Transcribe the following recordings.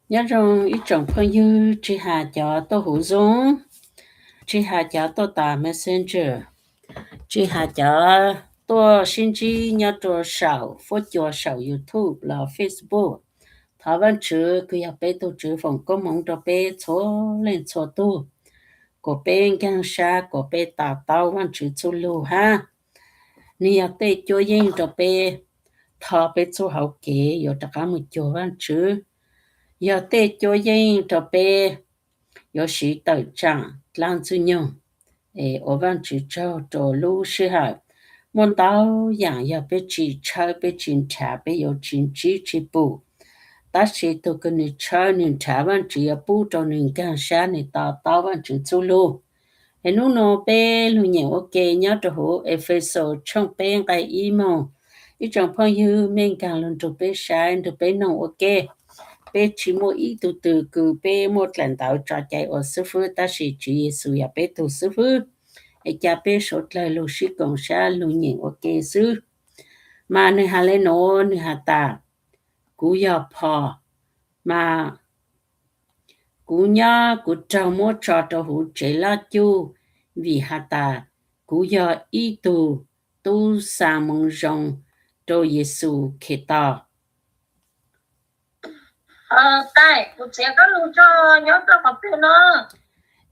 Nyob zoo ib tsoom phooj ywg, tsis has cov tuaj huv Zoom, tsis has cov tuaj tas Messenger, tsis has cov tuaj sib ntsib nyob rau saum fuab cua saum YouTube los Facebook. Thov Vaajtswv kws yog peb tug Tswv foom koob moov rau peb txhua leej txhua tug, kuas peb nkaag sab, kuas peb to taub Vaajtswv txuj lug hab. Nwg yog tej cuab yeej rau peb tho peb txuj hauv kev yuav rov qaab moog cuag Vaajtswv, yog tej cuab yeej rau peb yuav siv tawm tsaam dlaab Ntxwg Nyoog. Es ua Vaajtswv tsaug rau lub sij hawm. Muaj ntau yaam yog peb tsis tshawb, peb tsis nrhav, peb yuav tsis ntsib tsis pum. Tab sis tug kws nwg tshawb nwg nrhav, Vaajtswv yuav pub rau nwg nkaag sab nwg to taub Vaajtswv txuj lug. Es nub nua peb lug nyeem ua ke nyob rau huv Efexus tshooj peb nqai ib moog. Ib tsoom phooj ywg, mej nkaag lug nrug peb saib, nrug peb noog ua ke. Peb tsis muaj ib tug twg kws peb muaj dlaim ntawv tso cai ua xwb fwb, tab sis Tswv Yexus yog peb tug xwb fwb. Es ca peb suav dlawg lug sib koom sab lug nyeem ua ke xwb. Mas nwg has le nuav, nwg has tas, kuv yog phom, mas kuv nyob kuv raug muab tso rau huv tsev loj cuj, vim has tas kuv yog ib tug tub xaa moo zoo rau Yexus Khetos.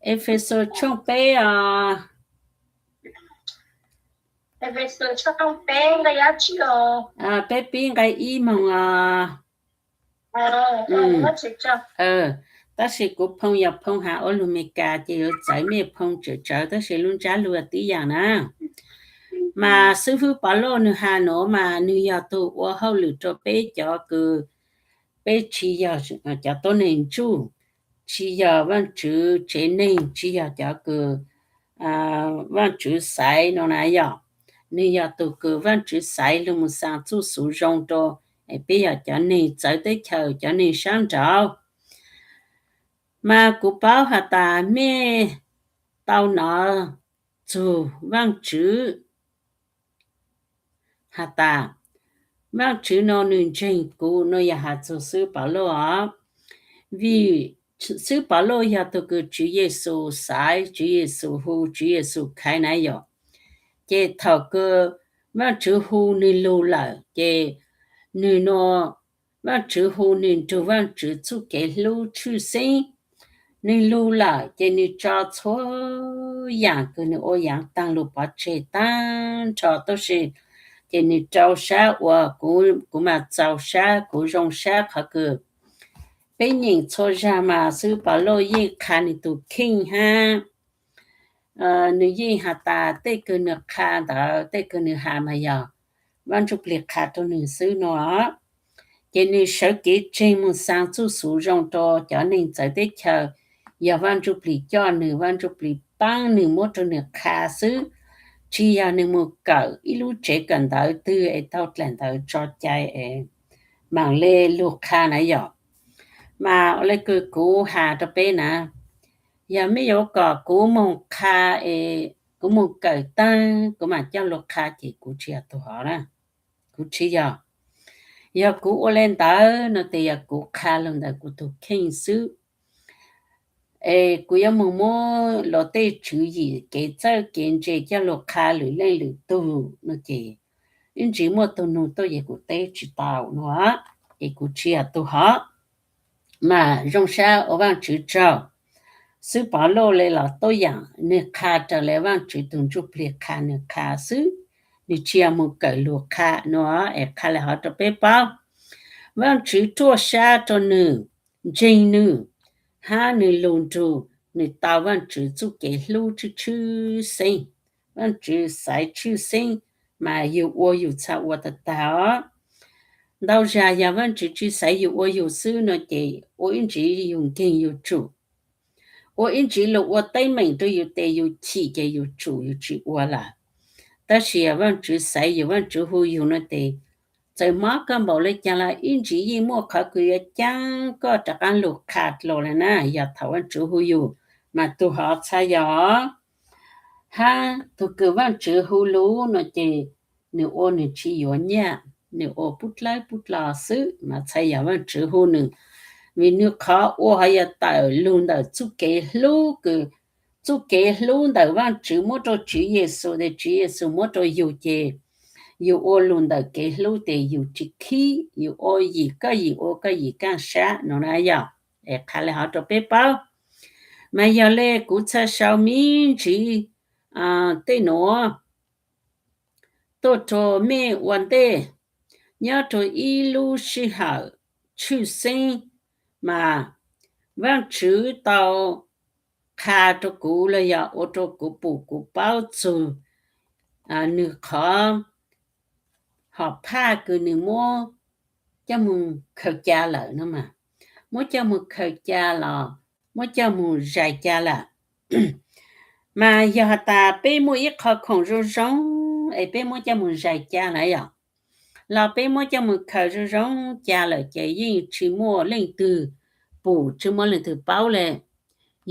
Efexus tshooj peb os. Peb pib nqai ib moog os. Tab sis kuv phoo yog phoo has ua lug Meskas ces yuav txawv mej phoo tsawv tsawv, tab sis lub ntsab lug tib yaam na. Mas xib fwb Pov Lauj nwg has nuav mas nwg yog tug ua hauj lwm rau peb cov kws peb tsis yog cov tuab neeg ntsuj, tsis yog Vaajtswv tsev neeg, tsis yog cov kws Vaajtswv xaiv no na yog. Nwg yog tug kws Vaajtswv xaiv lug moog xaa txuj xuv zoo rau peb yog cov neeg txawv teb chaws, cov neeg sab nraud. Mas kuv paub has tas mej tau nov txug Vaajtswv has tas, Vaajtswv no nwg ntseeg kuv no yog has txug xib fwb Pov Lauj os. Vim xib fwb Pov Lauj yog tug kws Tswv Yexus xaiv, Tswv Yexus hu, Tswv Yexus khaiv na yog. Ces thaum kws Vaajtswv hu nwg lug lawm ces nwg nua, Vaajtswv hu nwg nrug Vaajtswv txuj kev hlub tshwj xeeb. Nwg lug lawm ces nwg tso txhua yaam kws nwg ua yaav taag lug pov tseg taag nrho tuab si. Ces nwg rau sab ua, kuv mas txaus sab, kuv zoo sab qhov kws peb nyeem txhua zag mas xib fwb Pov Lauj yeej qha nwg tug kheej hab. Nwg yeej has tas tej kws nwg qha ntawd, tej kws nwg has mas yog Vaaj Ntsuj Plig qha rau nwg xwb no. Ces nwg sawv kev tseg moog xaa txuj xuv zoo rau cov neeg txawv teb chaws, yog Vaaj Ntsuj Plig coj nwg, Vaaj Ntsuj Plig paab nwg muab rau nwg qha xwb, tsis yog nwg moog kawm ib lub tsev kawm ntawv twg es tau dlaim ntawv tso cai es maam le lug qha na yog. Mas ua le kws kuv has rau peb na, yog mej yuav kom kuv moog qha es kuv moog kawm taag kuv maam coj lug qha ces kuv tsis yog tug hov na, kuv tsis yog. Yog kuv ua le ntawd no tes yog kuv qha lug ntawm kuv tug kheej xwb. Es kuv yuav moog muab luas tej tswv yim kev txawj kev ntse coj lug qha lwm leej lwm tug no ces ib ntsis muaj tug nug tuaj ces kuv teb tsis tau no, ces kuv tsis yog tug hov. Mas zoo sab ua Vaajtswv tsaug, xib fwb Pov Lauj le los tuab yaam nwg qha raws le Vaajtswv tug Ntsuj Plig qha nwg qha xwb, nwg tsis yog moog kawm lug qha no es qha le hov rau peb paub. Vaajtswv ruaj sab rau nwg, ntseeg nwg, hab nwg lug nrug nwg tau Vaajtswv txuj kev hlub tshwj tshwj xeeb. Vaajtswv xaiv tshwj xeeb, mas yug ua yug txha ua tag tag os. Ntau zag yog Vaajtswv tsis xaiv yug ua yug xwb no ces ua ib ntsis yug nkeeg yug tsum, ua ib ntsis luag ua teeb meem rau yug tes yug chim ces yug tsum yug tsis ua lawm. Tab sis Vaajtswv xaiv yug, Vaajtswv hu yug no tes txawm mob koj npaum le caag los ib ntsis yeej muaj qhov kws yuav caab koj rov qaab lug qha dlua le na. Yog thaum Vaajtswv hu yug mas tug hov txha yog. Hab tug kws Vaajtswv hu lug no ces nwg ua nwg tsis yuav nyaj, nwg ua pub dlawb pub dlo xwb mas txha yog Vaajtswv hu nwg. Vim nws qhov ua ho yog tawm lug ntawm txuj kev hlub kws, txuj kev hlub ntawm Vaajtswv muab rua Tswv Yexus, tes Tswv Yexus muab rua yug ces yug ua lug ntawm kev hlub tes yug tsi khib, yug ua yim koj yim ua koj yim kaaj sab no na yog. Es qha le hov rua peb paub. Mas yog le kuv txhaj sau me ntsis tej nuav tuaj rua mej ua ntej. Nyob rua ib lub sij hawm tshwj xeeb mas Vaajtswv tau qha rua kuv los yog ua rua kuv pum kuv paub txug nwg qhov hom phaj kws nwg muab coj moog khaws ca lawm no mas, muab coj moog khaws ca los muab coj moog zais ca lawm. Mas yog has tas peb muaj ib qho khoom zoo zoo es peb muab coj moog zais ca lawm yom, los peb muab coj moog khaws zoo zoo ca lawm ces yeej tsi muaj leej twg pum, tsi muaj leej twg paub le.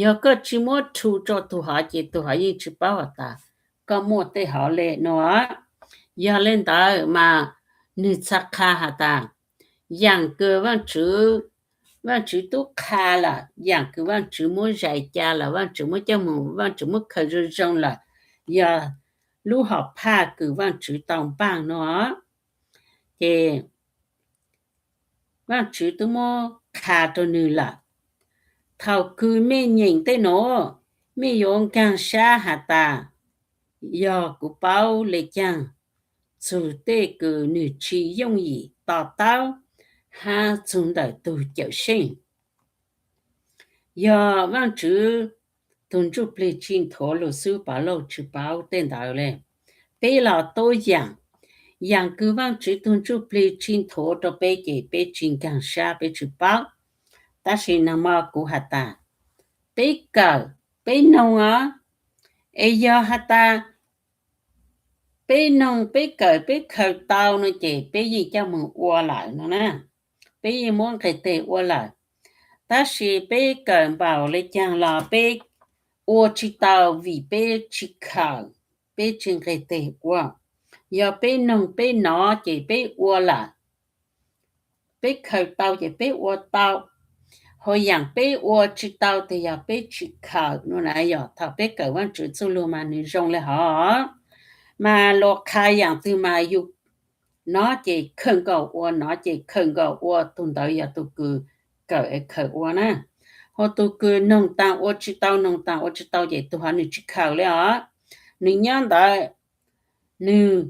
Yog koj tsi muab rhu rua tug hov ces tug hov yeej tsi paub has tas koj muaj tej hov le no. Yog le ntawd mas nwg txhaj qha has tas yaam kws Vaajtswv, Vaajtswv tub qha lawm, yaam kws Vaajtswv muab zais ca lawm, Vaajtswv muab coj moog, Vaajtswv muab khaws zoo zoo lawm, yog lub hom phaj kws Vaajtswv tau npaaj no. Ces Vaajtswv tub muab qha rua nwg lawm. Thaum kws mej nyeem tej nuav, mej yuav nkaag sab has tas yog kuv paub le caag txug tej kws nwg tsi yooj yim to taub hab txug ntawm tug Cawmseej. Yog Vaajtswv tug Ntsuj Plig tsi nthuav lug xwb, Pov Lauj tsi paub tej ntawd le. Peb los tuab yaam, yaam kws Vaajtswv tug Ntsuj Plig tsi nthuav rua peb ces peb tsi nkaag sab, peb tsi paub. Tab sis nag mo kuv has tas peb kawm, peb noog os. Es yog has tas peb noog, peb kawm, peb khaws tau no ces peb yeej coj moog ua lawm no na. Peb yeej muab nqeg teg ua lawm. Tab sis peb kawm npaum le caag los peb ua tsi tau vim peb tsi khaws, peb tsi nqeg teg ua. Yog peb noog peb nov ces peb ua lawm. Peb khaws tau ces peb ua tau. Hos yaam peb ua tsi tau tes yog peb tsi khaws no na. Yog thaum peb kawm Vaajtswv txuj lug mas nwg zoo le hov. Mas luas qha yaam twg mas yug nov ces khaws nkaus ua, nov ces khaws nkaus ua, tug ntawd yog tug kws kawm es khaws ua na. Hos tug kws noog taag ua tsi tau, noog taag ua tsi tau ces tug hov nwg tsi khaws le os. Nwg nyob ntawd, nwg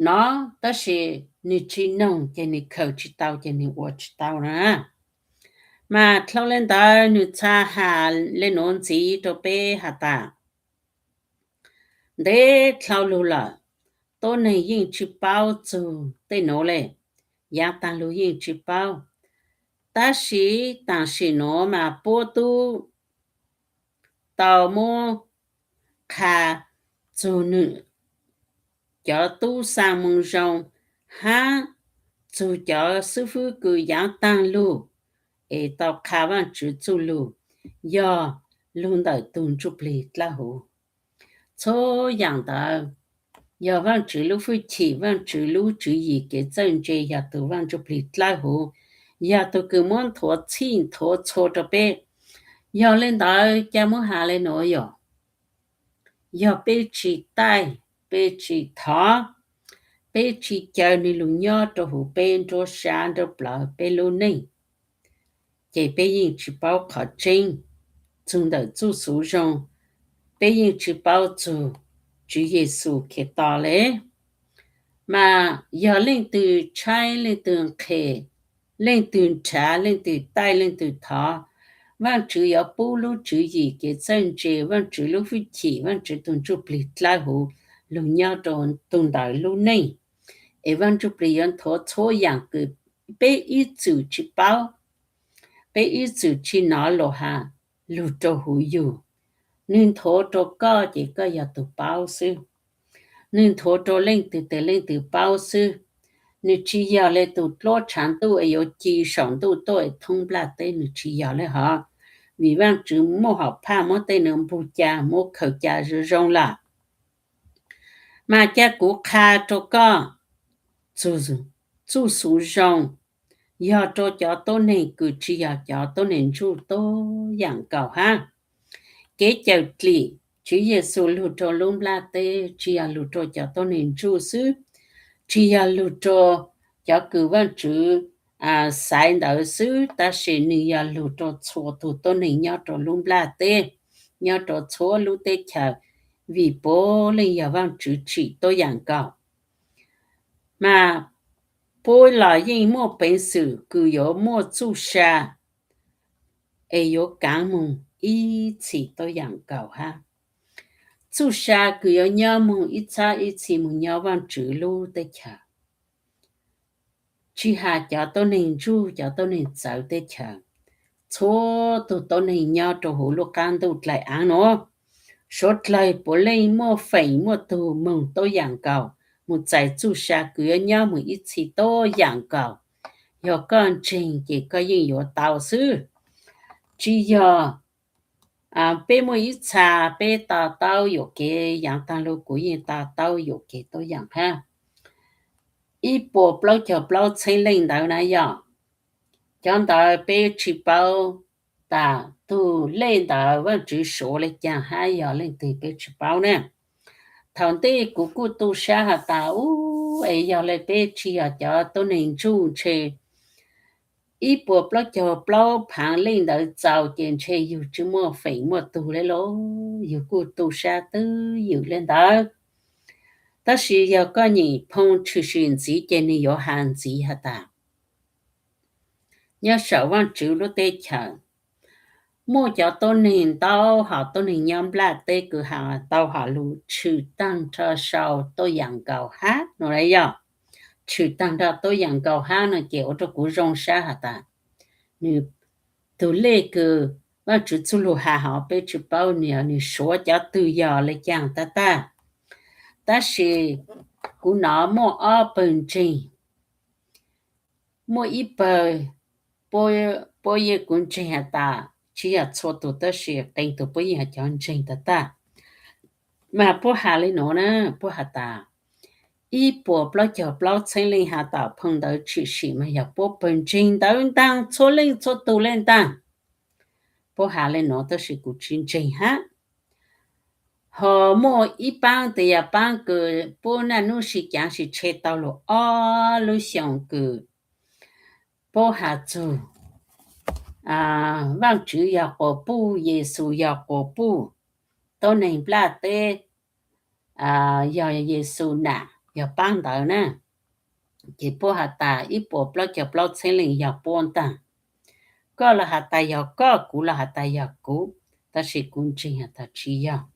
nov tab sis nwg tsi noog ces nwg khaws tsi tau ces nwg ua tsi tau na. Mas dlhau le ntawd nwg txhaj has le nuav ntxiv rua peb has tas, ntev dlhau lug lawm, tuab neeg yeej tsi paub txug tej nuav le, yaav taag lug yeej tsi paub. Tab sis taam sim nuav mas puab tub tau muab qha txug nwg cov tub xaa moo zoo hab txug cov xib fwb kws yaav taag lug es tau qha Vaajtswv txuj lug, yog lug ntawm tug Ntsuj Plig dlawb huv. Txhua yaam ntawd yog Vaajtswv lub fwj chim, Vaajtswv lub tswv yim kev txawj ntse, yog tug Vaaj Ntsuj Plig dlawb huv, yog tug kws muab nthuav txhij nthuav txhua rua peb. Yog le ntawd ca muab has le nuav yog, yog peb tsi taij, peb tsi thov, peb tsi caw nwg lug nyob rua huv peb nruab sab nruab plawv peb lub neej, ces peb yeej tsi paub qhov tseeb txug ntawm txuj xuv zoo, peb yeej tsi paub txug Tswv Yexus Khetos le. Mas yog leej twg tshaib, leej twg nqhes, leej twg nrhav, leej twg taij, leej twg thov, Vaajtswv yuav pub lub tswv yim kev txawj ntse, Vaajtswv lub fwj chim, Vaajtswv tug Ntsuj Plig dlawb huv lug nyob rua tug ntawd lub neej. Es Vaaj Ntsuj Plig yuav nthuav txhua yaam kws peb ib txwm tsi paub, peb ib txwm tsi nov lug has lug rua huv yug. Nwg nthuav rua koj ces koj yog tug paub xwb. Nwg nthuav rua leej twg tes leej twg paub xwb. Nwg tsi yog le tug dluab tshav ntuj es yuav ci saum ntuj tuaj es thoob nplaj teb, nwg tsi yog le hov. Vim Vaajtswv muaj hom phaj muab tej nuav npug ca, muab khaws ca zoo zoo lawm. Mas ca kuv qha rua koj txug txuj xuv zoo, yog rau cov tuab neeg kws tsis yog cov tuab neeg ntsuj tuab yaam nkaus hab. Kev cawm dlim Tswv Yexus lug rau lub nplaj teb tsis yog lug rau cov tuab neeg ntsuj xwb, tsis yog lug rau cov kws Vaajtswv xaiv ntawd xwb, tab sis nwg yog lug rau txhua tug tuab neeg nyob rau lub nplaj teb, nyob rau txhua lub teb chaws, vim puav leej yog Vaajtswv tsim tuab yaam nkaus. Mas puab los yeej muaj peev xwm kws yuav muaj txuj sa es yuav kaav moog ib txhis tuab yaam nkaus hab. Txuj sa kws yuav nyob moog ib txhab ib txhis moog nyob Vaajtswv lub teb chaws. Tsis has cov tuab neeg ntsuj, cov tuab neeg txawv teb chaws, txhua tug tuab neeg nyob rau huv lub qaab ntuj dlaim aav nuav, suav dlawg puav leej muaj feem muaj tug moog tuab yaam nkaus, moog txais txuj sa kws yuav nyob moog ib txhis tuab yaam nkaus. Yog koj ntseeg ces koj yeej yuav tau xwb. Tsis yog peb muaj ib txha peb to taub yuam kev, yaav taag lug kuv yeej to taub yuam kev tuab yaam hab. Ib puas plaub caug plaub txheeb leej ntawd na yog, cov ntawd peb tsis paub tas tug lej ntawd Vaajtswv suav le caag hab yog leej twg peb tsis paub na. Thaum ntej kuv kuj tu sab has tas, ub, es yog le peb tsis yog cov tuab neeg ntsuj ntshe ib puas plaub caug plaub phaav leej ntawd txaus ces ntshe yug tsis muaj feem muaj tug le lauj. Yug kuj tu sab twb ywm le ntawd. Tab sis yog koj nyeem phoo tshwm sim ntxiv ces nwg yuav has ntxiv has tas, nyob saum Vaajtswv lub teb chaws, muaj cov tuab neeg ntau hom tuab neeg nyob nplaj teb kws has tau hom lug tshwm taag nrho sau tuab yaam nkaus hab no la yog. Tshwm taag nrho tuab yaam nkaus hab no ces ua rau kuv zoo sab has tas, nwg tug lej kws Vaajtswv txuj lug has hov peb tsis paub nwg suav cov twg yog le caag tag tag. Tab sis kuv nov muaj ob pawg ntseeg, muaj ib pawg puab yeej kuv ntseeg has tas, tsis yog txhua tug tab sis qee tug puab yeej has cov ntseeg tag tag. Mas puab has le nuav na, puab has tas, ib puas plaub caug plaub txheeb leej has tom phoo ntawd tshwm sim mas yog puab pawg ntseeg ntawd ntaag, txhua leej txhua tug le ntaag. Puab has le nuav tab sis kuv tsis ntseeg hab. Ho muaj ib paab tes yog paab kws puab naj nub sib caav sib tshe tau lug ob lub xyoos kws puab has txug Vaajtswv yog quas puj, Yexus yog quas puj, tuab neeg nplaj teb yog Yexus nam, yog paab ntawd na. Ces puab has tas ib puas plaub caug plaub txheeb leej yog puab ntaag. Koj los has tas yog koj, kuv los has tas yog kuv, tab sis kuv ntseeg has tas tsis yog.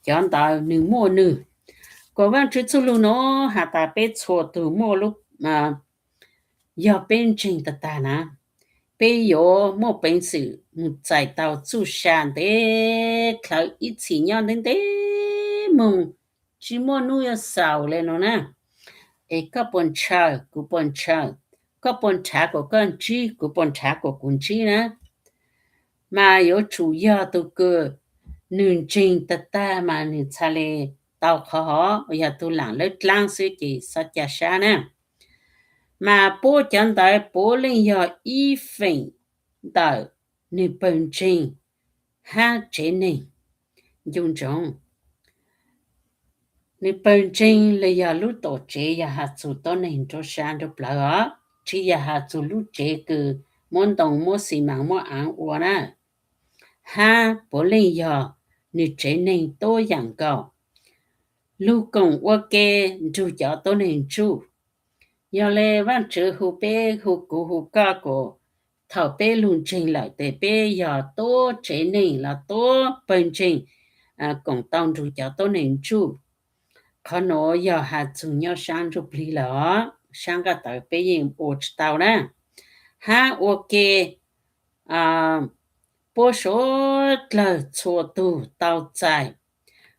Cov ntawd nwg muaj nwg, kuas Vaajtswv txuj lug nuav has tas peb txhua tug muaj lub, yog peb ntseeg tag tag na, peb yuav muaj peev xwm moog txais tau txuj sa ntev dlhawv ib txhis nyob ntev ntev moog, tsis muaj nub yuav xaus le nuav na. Es koj puas ntshaw, kuv puas ntshaw, koj puas nrhav kuas koj ntsib, kuv puas nrhav kuas kuv ntsib na. Mas yuav tsum yog tug kws nwg ntseeg tag tag mas nwg txhaj le tau qhov hov, yog tug laam lawb dlaab xwb ces xob ca sab na. Mas puab cov ntawd puav leej yog ib feem ntawm nwg pawg ntseeg hab tsev neeg. Ncu ntsoov, nwg pawg ntseeg los yog lub tuam tsev yog has txug tuab neeg nruab sab nruab plawv os, tsis yog has txug lub tsev kws muab ntoo muab xi maas muab aav ua na. Hab puav leej yog nwg tsev neeg tuab yaam nkaus, lug koom ua ke nrug cov tuab neeg ntsuj. Yog le Vaajtswv hu peb, hu kuv hu koj kuas thaum peb lug ntseeg lawm tes peb yog tuab tsev neeg los tuab pawg ntseeg koom tau nrug cov tuab neeg ntsuj. Qhov nuav yog has txug nyob saab ntsuj plig lawm os, saab nqaj tawv peb yeej ua tsis tau na. Hab ua ke puab suav dlawg txhua tug tau txais